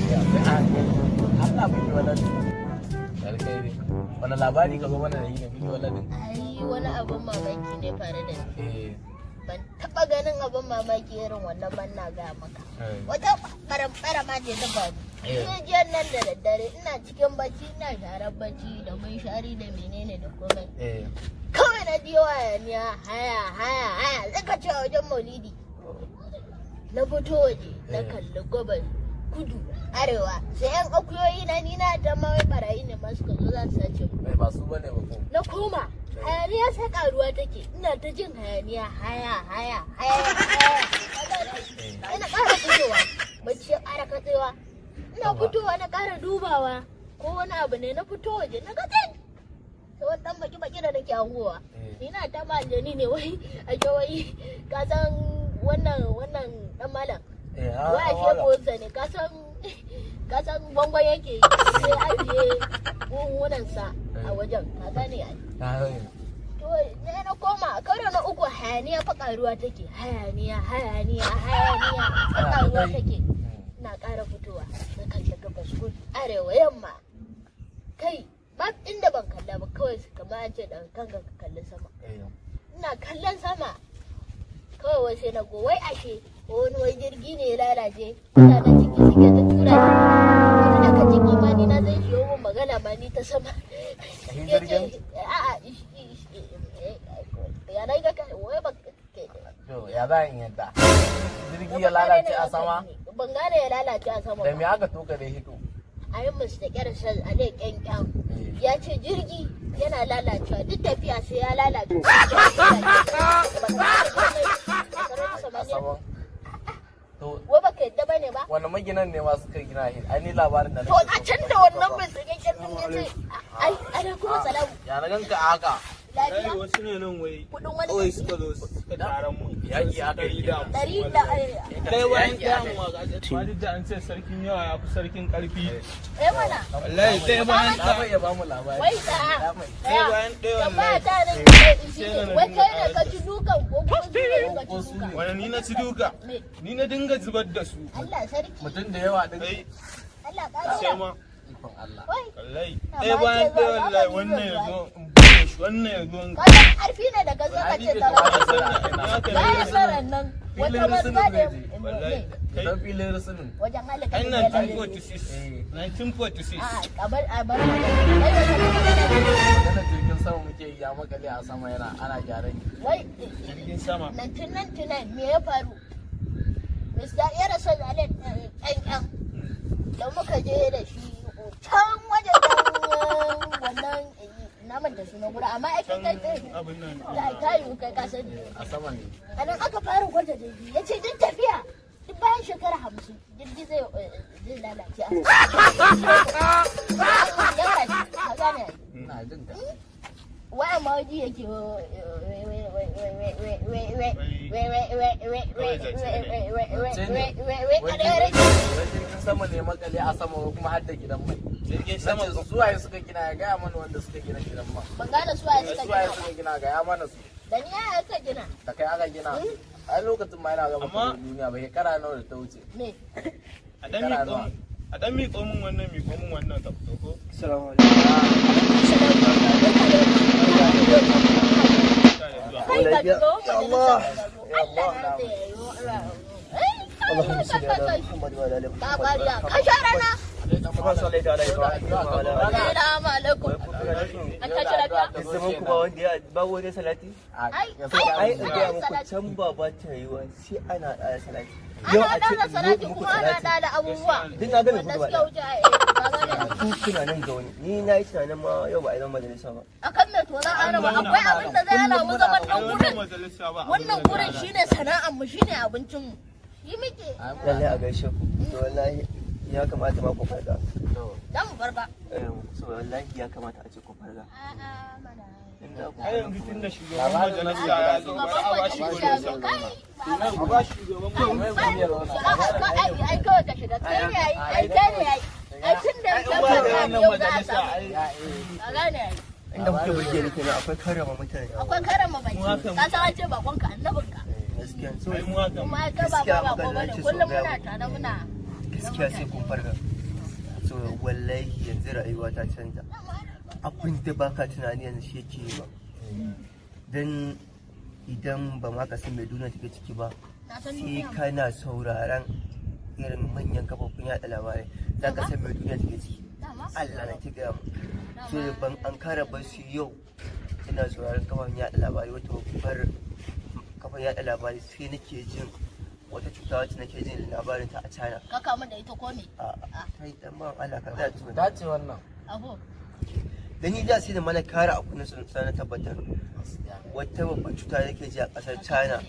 Tafiya sai a hankali. Allah muke waladin. Alkhairi. Wani labari ka zo mana da yi ne muke waladin? Ai wani abin mamaki ne faru da ni. Ban taba ganin abin mamaki irin wannan ban, na ga maka. Wata faramfara ma ce ta faru. Jiya nan da daddare ina cikin bacci, ina sharar bacci da munshari da menene da komai. Kawai na ji hayaniya, haya haya haya, sai ka ce a wajen maulidi. Na fito waje na kalli gabas, kudu, arewa, sai yan akuyoyi na, ni na ta ma wai barayi ne ma suka zo za su sace mu. Bai ba su bane ba ko? Na koma, hayaniya sai karuwa take, ina ta jin hayaniya, haya haya haya haya. Ina ƙara fitowa, bacci ya ƙara katsewa. Ina fitowa na ƙara dubawa ko wani abu ne, na fito waje na ga sai wani dan baki baki da nake hangowa. Ni na ta ma aljani ne, wai ake wai ka san wannan dan malam. Wai ashe buhunsa ne, ka san gwangwan yake yi, sai ajiye buhunansa a wajen, ka gane ai. Na sani. To ne na koma karo na uku, hayaniya fa karuwa take, hayaniya hayaniya hayaniya fa karuwa take. Ina ƙara fitowa na kalli gabas, kudu, arewa, yamma, kai ba inda ban kalla ba. Kawai kamar an ce dan kanka ka kalli sama. Ina kallon sama kawai, wai sai na go, wai ashe wani wai jirgi ne ya lalace, mutanen ciki suke ta tura shi. Wani daga ciki ma ni na zai shi mun magana ma ni ta sama. Shi Ya ce, jirgin? A'a, ya na ga kai wai ba To ya za in yadda? Jirgi ya lalace a sama? Ban gane ya lalace a sama Da me ba. aka tuka da hito? A yi musu da kyar shan ale kyankyan. Ya ce jirgi yana lalacewa, duk tafiya sai ya lalace. A saman. To Wai baka yadda bane ba? Wani maginan ne ma suka gina shi? Ai ni labarin da To a can da wannan mai tsakakken din ya ce ai alaikum salamu. Ya na ganka a haka? Lafiya. Wasu ne nan wai Kudin wani kawai kanti? Suka zo suka taron mu. Yaki aka yi. Ɗari da Ɗaya bayan ɗaya mu ma duk da an ce sarkin yawa ya fi sarkin ƙarfi. Eh mana. Wallahi ɗaya bayan Na ɗaya. bai ya bamu labari. Wai da Ɗaya bayan ɗaya tambaya wallahi. ta nan shi ne, wai kai ne ka ci dukan ko kuma su ne suka ci duka? Wani ni na ci duka. Me? Ni na dinga zubar da su. Allah sarki. Mutum da yawa din. Kai Allah sai ƙara ma. Ikon Allah. Wai. Wallahi. Na Ɗaya ma bayan ce ɗaya za- wallahi za wannan ka ya zuwa. zo in buge shi, wannan ya zo in Ka san ƙarfi ne da ka zo ka ce Ai, ta bai baya son nan wata Filin banza da zai je. Wallahi. Kai Idan filin rusunin. Wajen halaka ai ne. 1946. 1946. A a bar a bar kai wata magana. Maganar jirgin sama muke yi, ya makale a sama yana ana gyaran. Wai Jirgin sama. 1999 me ya faru? Mr. Yarasa Zalet ƙyanƙyan da muka je da shi can wajen wannan, na manta sunan guri, amma ai kai Can kai abin nan. Ta yiwu kai ka sani. A sama ne. A nan aka fara gwada jirgi, ya ce duk tafiya, duk bayan shekara 50 jirgi zai lalace a gyara shi, ka gane ai. Ina jin ka. Wai amma waje yake wai wai wai wai wai wai wai wai wai wai wai wai wai wai wai wai wai Wai ƙarya rage. jirgin sama ne makale a sama kuma har da gidan mai. Jirgin sama. Nace su waye suka gina, ya gaya mana wanda suka gina gidan man. Ban gane su waye suka Su waye gina suka gina, gaya mana su. Da ni ya aka gina. Da kai aka gina. Ai lokacin ma yana gaba duniya ba, shekara nawa da ta wuce. Me? A dan miƙo min, a dan miƙo min wannan, miƙo min wannan ka fito ko. Assalamu alaikum. Kai ka Ya Allah. Allah. اللهم صل على محمد وعلى ال Ka محمد. kwariya ka sha rana. كما صليت على ابراهيم وعلى ال Assalamu alaikum. An tashi lafiya? Zaman ku ba wanda ya ba wani salati? Ai, Ai in gaya muku, salati. can ba ba ta yiwa sai ana ɗaya salati. Ana a ce ɗaga in zo salati muku kuma ana salati. ɗada abubuwa. Duk na gane Wanda ku gaba suka ɗaya. wuce ai ka gane. Ku kuna nan zaune. Ni na yi tunanin ma yau ba a yi zaman majalisa ba. Akan me to za a hana mu? Akwai abin da zai hana mu zaman Ai nan wannan gurin? majalisa ba abin Wannan da zai gurin hana. shine sana'ar mu, shine abincin mu. Shi muke. Lallai a gaishe ku. To wallahi ya kamata ma ku farga. Za mu farga. So wallahi ya kamata a ce ku farga. A'a mana. In za ku Ai yanzu tun da shugaban Labarin majalisa ya zo, bari a ba shi Shugaban gurin majalisa sa. ya zo, kai. A ba shi shugaban majalisa. Ai ai kawai ka shiga, kai ne ai, ai kai ne ai. Ai tun da Ai in ka ba da farka wannan yau za a majalisa samu. ai Ka gane ai. Inda kuke burge ni kenan, akwai karrama mutane. Akwai karama baki. Mu haka Ka san an ce bakonka annabinka. Gaskiya so Ai mu haka Kuma ai kai ba Gaskiya ba magana bane ce kullum sau muna tare muna. Gaskiya sai kun farga. So wallahi yanzu rayuwa ta canza. Abin da baka tunani yanzu shi yake yi ba. Dan idan ba ma ka san mai duniya take ciki ba, Na san sai duniya. kana sauraron irin manyan kafofin yaɗa labarai za ka san mai duniya take ciki. Dama. Allah na ki gaya mu. So da ban an kara ba su yau ina sauraron kafofin yaɗa labarai, wata babbar kafar yaɗa labarai, sai nake jin wata cuta wacce nake jin labarin ta a China. Ka kamu da ita ko me? A kai, dan ban Allah ka tsaya tukuna. Dace wannan. Aho. Da ni da sai da mana kara a kunnen sun na tabbatar wata babbar cuta nake ji a kasar China,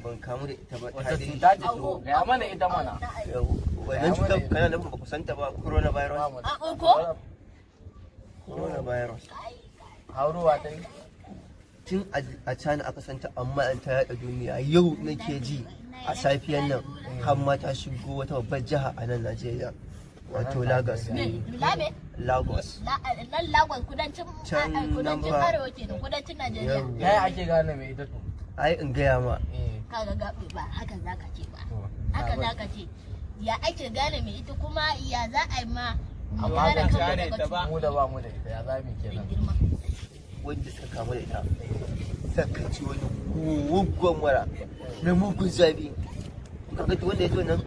ban kamu da ita ba ta Wata dai cuta ce to? Gaya mana ita mana. Yau, wannan cutar kana nufin ba ku santa ba, coronavirus. A ko? Coronavirus. Haurowa ta yi. Tun a China aka santa, amma an ta yada duniya. Yau nake ji a safiyan nan har ma ta shigo wata babbar jiha a nan Najeriya, wato Lagos. Me? La me? Lagos. Nan Lagos, kudancin Can nan kudancin ba. Arewa kenan, kudancin Najeriya. Yau. Yaya ake gane mai ita to? Ai in gaya ma. Eh. Kaga gabe ba haka zaka ce ba. To. Haka zaka ce. Ya ake gane mai ita, kuma ya za a yi ma mu Amma kare ban kanmu gane daga ta ba. Mu da ba mu da ita, ya za mu cutar kenan? girma. Wanda suka kamu da ita saka ci wani mugun mura na mugun zafi. Kaga duk wanda ya zo nan,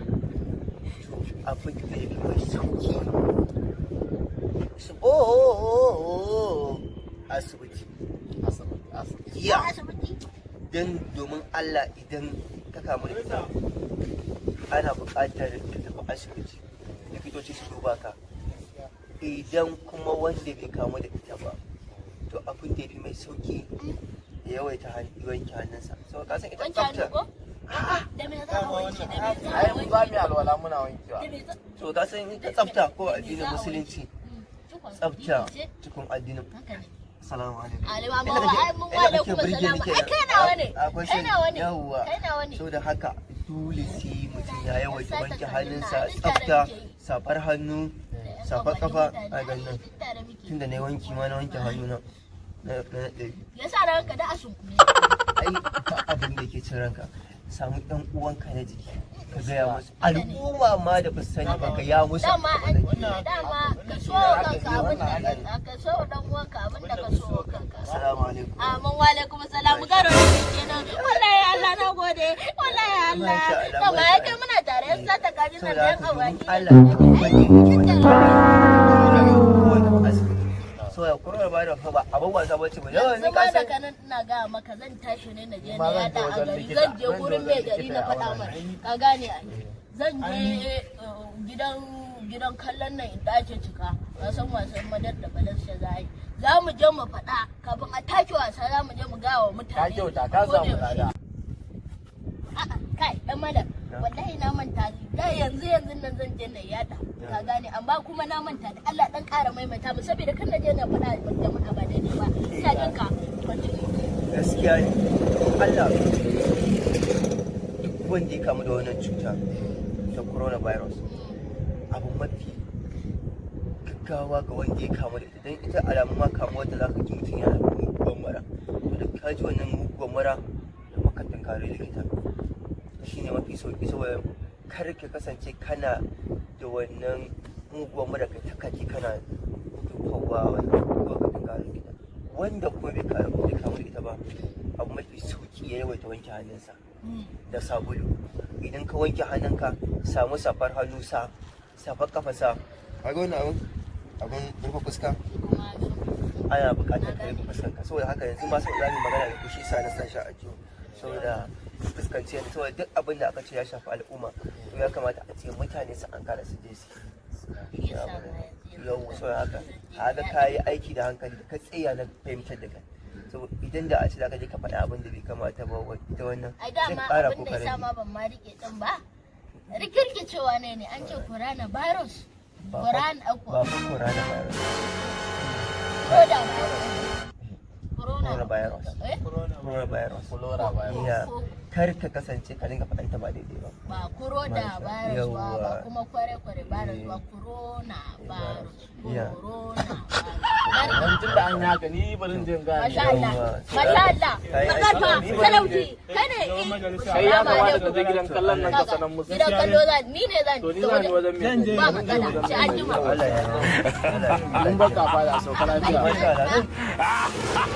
to abin da ya fi mai sauki su oh asibiti. Asibiti, asibiti. Ya. Asibiti. Don domin Allah, idan ka kamu da ita ana buƙatar ka tafi asibiti, likitoci su duba ka. Idan kuma wanda bai kamu da ita ba, to abin da ya fi mai sauki ya yawaita wanke hannunsa, sau ka san ita Wanke hannu tsafta. ko? Da me za a wanke? Da me za Ai a mu wanke? za mu yi alwala muna wankewa. Da me za? So ka san ita tsafta ko addinin Musulunci, Cikon tsafta addini ce? cikin addinin. Haka ne. Assalamu alaikum. Alima ma Inda wa ai mun inda wa kake alaikum burge ni assalam. Ai kenan. kai nawa ne. Akwai Kai nawa ne. Yawwa. Kai nawa ne. Saboda haka dole sai mutum ya yawaita Sata wanke kajin hannunsa, na, duk tare tsafta, muke yi. safar hannu, safar kafa a gannan. Duk tare muke. Tunda na yi wanki ma na wanke hannu na na na ɗari. Ya sa ranka da asunkume. Ai ba abin da yake cin ranka, samu ɗan uwanka na jiki ka gaya musu, al'umma ma da ba su sani ba ka ya musu. Dama an abin da dama ka so wa kanka abin da ka so wa dan uwanka abin da ka so wa kanka. Assalamu alaikum. Amin, wa alaikum salam. Garo ne kenan. Wallahi Allah na gode. Wallahi Allah. Masha Allah, Dama masha ya kai muna tare yan sata kajin nan Saboda da yan haka domin awaki. Allah, duk wanda ya asibiti. So ya coronavirus fa ba abin wasa bace ba. Yawan Yanzu ni ma ka san daga nan ina gaya maka zan tashi ne na je na Ma zan je yada a wajen gari, likita. zan je Zan je gurin wajen mai gari likita na ya faɗa auna mai, ka gane ai. Zan je gidan kallon nan inda ake cika, ka san wasan Madar da Valencia za a yi, za mu je mu faɗa kafin a take wasa, za mu je mu gaya wa Ka mutane. kyauta, ka Ko da samu yaushe. lada. A'a, kai dan malam, wallahi na manta da yanzu yanzu nan zan je na yada, ka gane, amma kuma na manta da Allah dan ƙara maimaita mu, saboda kan na je na faɗa wa jama'a ba daidai ba. Ina jin ka, continue. Gaskiya ne, Allah, duk wanda ya kamu da wannan cuta ta coronavirus, abu mafi gaggawa ga wanda ya kamu da ita, don ita alamun ma kamuwar da zaka ji mutum yana da muguwar mura, to da ka ji wannan muguwar mura da maka tunkari likita, shine mafi sauki, saboda kar ka kasance kana da wannan muguwar mura kai ta kaki kana tufawa wannan ko ka tunkari likita. Wanda kuma bai kamu da ita ba, abu mafi sauki ya yawaita wanke hannunsa da sabulu. Idan ka wanke hannunka, samu safar hannu, sa safar kafa, sa kaga wannan abun rufe fuska, ana buƙatar ka rufe fuskanka. Saboda haka yanzu ma sau za mu magana da ku, shi sa na sa shi a jiyo, saboda fuskanci yanzu, saboda duk abin da aka ce ya shafi al'umma, to ya kamata a ce mutane su an kara su je su yau. Saboda haka haka ka yi aiki da hankali da ka tsaya na fahimtar da kai, saboda idan da a ce za ka je ka faɗa abin da bai kamata ba ita wannan Ai zai dama ƙara abin da ya ko sa ma ban ma rike din ba, rikirkicewa ne ne an ce coronavirus. Ba fa Corona ba fa coronavirus. Corona virus. Corona. Coronavirus. Eh? Coronavirus. Flora virus. Yeah. Ko Kar ka kasance ka dinga faɗan ta ba daidai ba. Ba corona virus ba, ba Yawwa. kuma kware kware virus ba, corona virus. Yeah. Corona virus. Dan tun da an yi haka, ni bari in je in gane. Masha Allah. Yawwa. Masha Allah. Kai aiki. Makarfa, Talauci, kai ne. Zama majalisa. Kai ya kamata ka je gidan kallon nan ka sanan musu. Gidan kallo zan, ni ne zan. To ni zan yi wajen mai. Zan je. Ba matsala, sai an jima. Allah ya Allah ya Mun baka fada, sauka lafiya. Masha Allah.